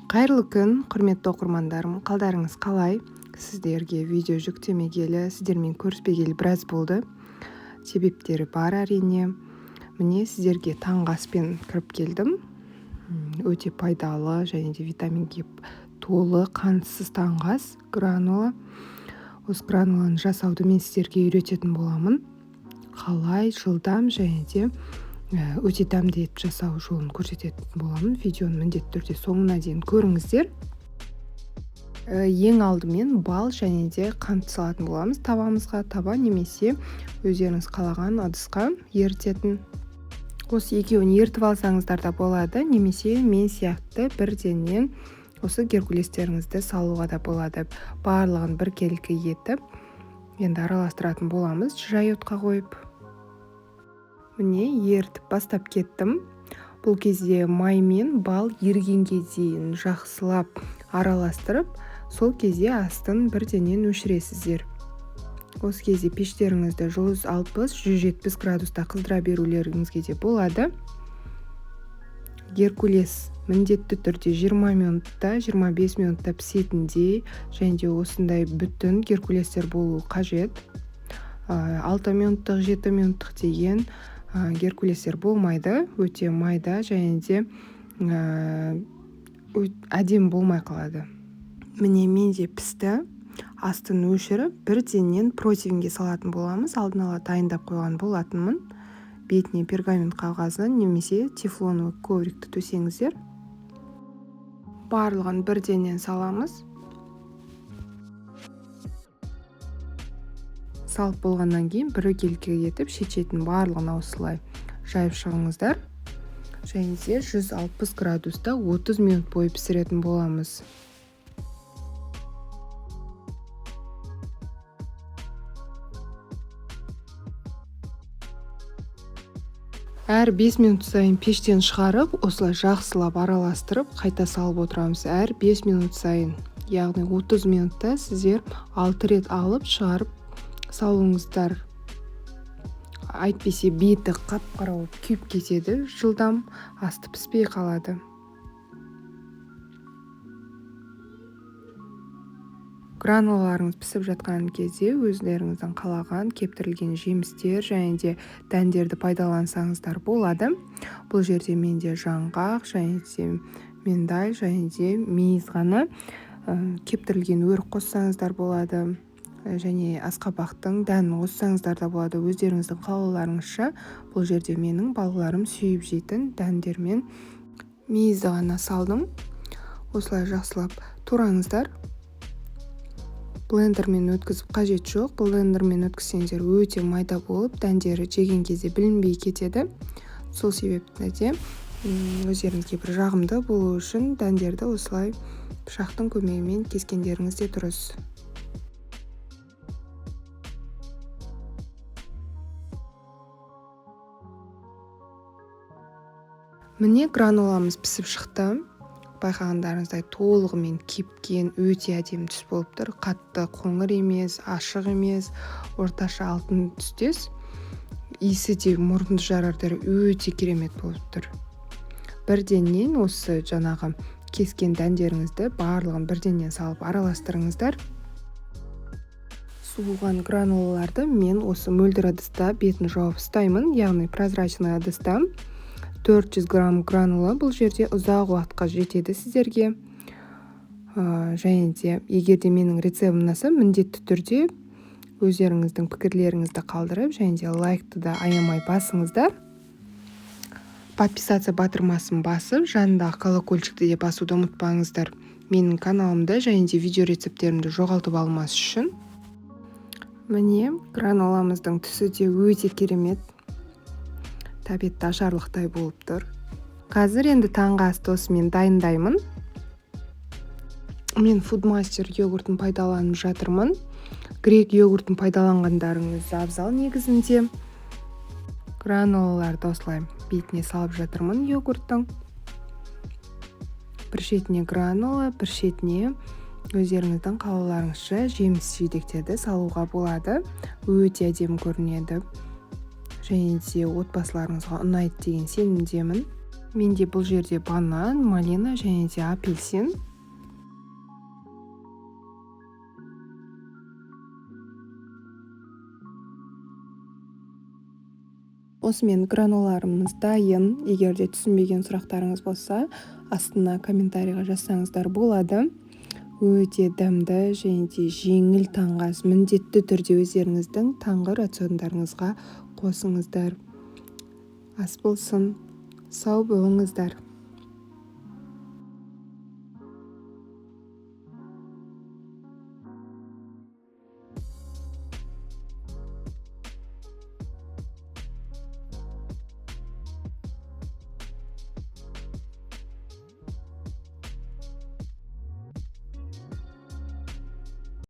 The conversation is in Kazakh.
Қайырлы күн, құрметті оқырмандарым, қалдарыңыз қалай? Сіздерге видео жүктемегелі, сіздермен көріспегелі біраз болды. Себептері бар әрине. Міне сіздерге таңғы аспен кіріп келдім. Өте пайдалы және де витаминге толы қантсыз таңғы ас, гранула. Осы грануланы жасауды мен сіздерге үйрететін боламын. Қалай жылдам және де өте дәмді етіп жасау жолын көрсететін боламын. Видеоны міндетті түрде соңына дейін көріңіздер. Ең алдымен бал және де қант салатын боламыз табамызға, таба немесе өздеріңіз қалаған ыдысқа ерітетін. Осы екеуін ерітіп алсаңыздар да болады, немесе мен сияқты бірденнен осы геркулестеріңізді салуға да болады. Барлығын біркелкі етіп енді араластыратын боламыз, жай отқа қойып. Міне ерітіп бастап кеттім. Бұл кезде май мен бал ерігенге дейін жақсылап араластырып, сол кезде астын бірденнен өшіресіздер. Осы кезде пештеріңізді 160-170 градуста қыздыра берулеріңізге де болады. Геркулес міндетті түрде 20 минутта, 25 минутта пісетіндей және де осындай бүтін геркулестер болуы қажет. 6 минуттық, 7 минуттық деген геркулестер болмайды, өте майда және де әдемі болмай қалады. Міне менде пісті. Астын өшіріп, бірденнен противенге салатын боламыз. Алдын ала дайындап қойған болатынмын. Бетіне пергамент қағазын немесе тефлоновый коврикті төсеңіздер. Барлығын бірденнен саламыз. Салып болғаннан кейін біркелкі етіп шет-шетін барлығын осылай жайып шығыңыздар. Және де 160 градуста 30 минут бойы пісіретін боламыз. Әр 5 минут сайын пештен шығарып, осылай жақсылап араластырып, қайта салып отырамыз. Әр 5 минут сайын, яғни 30 минутта сіздер 6 рет алып шығарып салуыңыздар. Әйтпесе беті қап-қара болып күйіп кетеді, жылдам асты піспей қалады. Гранулаларыңыз пісіп жатқан кезде өздеріңіздің қалаған кептірілген жемістер және де дәндерді пайдалансаңыздар болады. Бұл жерде менде жаңғақ және де миндаль және де мейіз ғана, кептірілген өрік қоссаңыздар болады. Және асқабақтың дәнін қоссаңыздар да болады, өздеріңіздің қалауларыңызша. Бұл жерде менің балаларым сүйіп жейтін дәндермен мейізді ғана салдым. Осылай жақсылап тураңыздар. Блендермен өткізіп қажет жоқ. Блендермен өткізсеңіздер өте майда болып, дәндері жеген кезде білінбей кетеді. Сол себепті де, өздеріңізге бір жағымды болу үшін дәндерді осылай пышақтың көмегімен кескендеріңіз де дұрыс. Міне грануламыз пісіп шықты. Байқағандарыңыздай толығымен кепкен, өте әдемі түс болып тұр. Қатты қоңыр емес, ашық емес, орташа алтын түстес. Иісі де мұрынды жарардар өте керемет болып тұр. Бірденнен осы жаңағы кескен дәндеріңізді барлығын бірденнен салып араластырыңыздар. Суыған гранулаларды мен осы мөлдір ыдыста бетін жауып ұстаймын, яғни прозрачный ыдыста. 400 грамм гранула бұл жерде ұзақ уақытқа жетеді сіздерге. Және де егер де менің рецептім ұнаса, міндетті түрде өздеріңіздің пікірлеріңізді қалдырып, және де лайкты да аямай басыңыздар. Подписаться батырмасын басып, жанындағы колокольчикті де басуды ұмытпаңыздар. Менің каналымды және де видео рецепттерімді жоғалтып алмас үшін. Міне грануламыздың түсі де өте керемет. Тәбетті ашарлықтай болып тұр. Қазір енді таңғы асты осымен дайындаймын. Мен Foodmaster йогуртын пайдаланып жатырмын. Грек йогуртын пайдаланғандарыңыз абзал негізінде. Гранулаларды осылай бетіне салып жатырмын йогурттың. Бір шетіне гранула, бір шетіне өздеріңіздің қалауларыңызша жеміс жидектерді салуға болады. Өте әдемі көрінеді. Және де отбасыларыңызға ұнайды деген сенімдемін. Менде бұл жерде банан, малина және де апельсин. Осымен граноларымыз дайын. Егер де түсінбеген сұрақтарыңыз болса, астына комментарийға жазсаңыздар болады. Өте дәмді және де жеңіл таңғы ас. Міндетті түрде өздеріңіздің таңғы рациондарыңызға қосыңыздар. Ас болсын. Сау болыңыздар.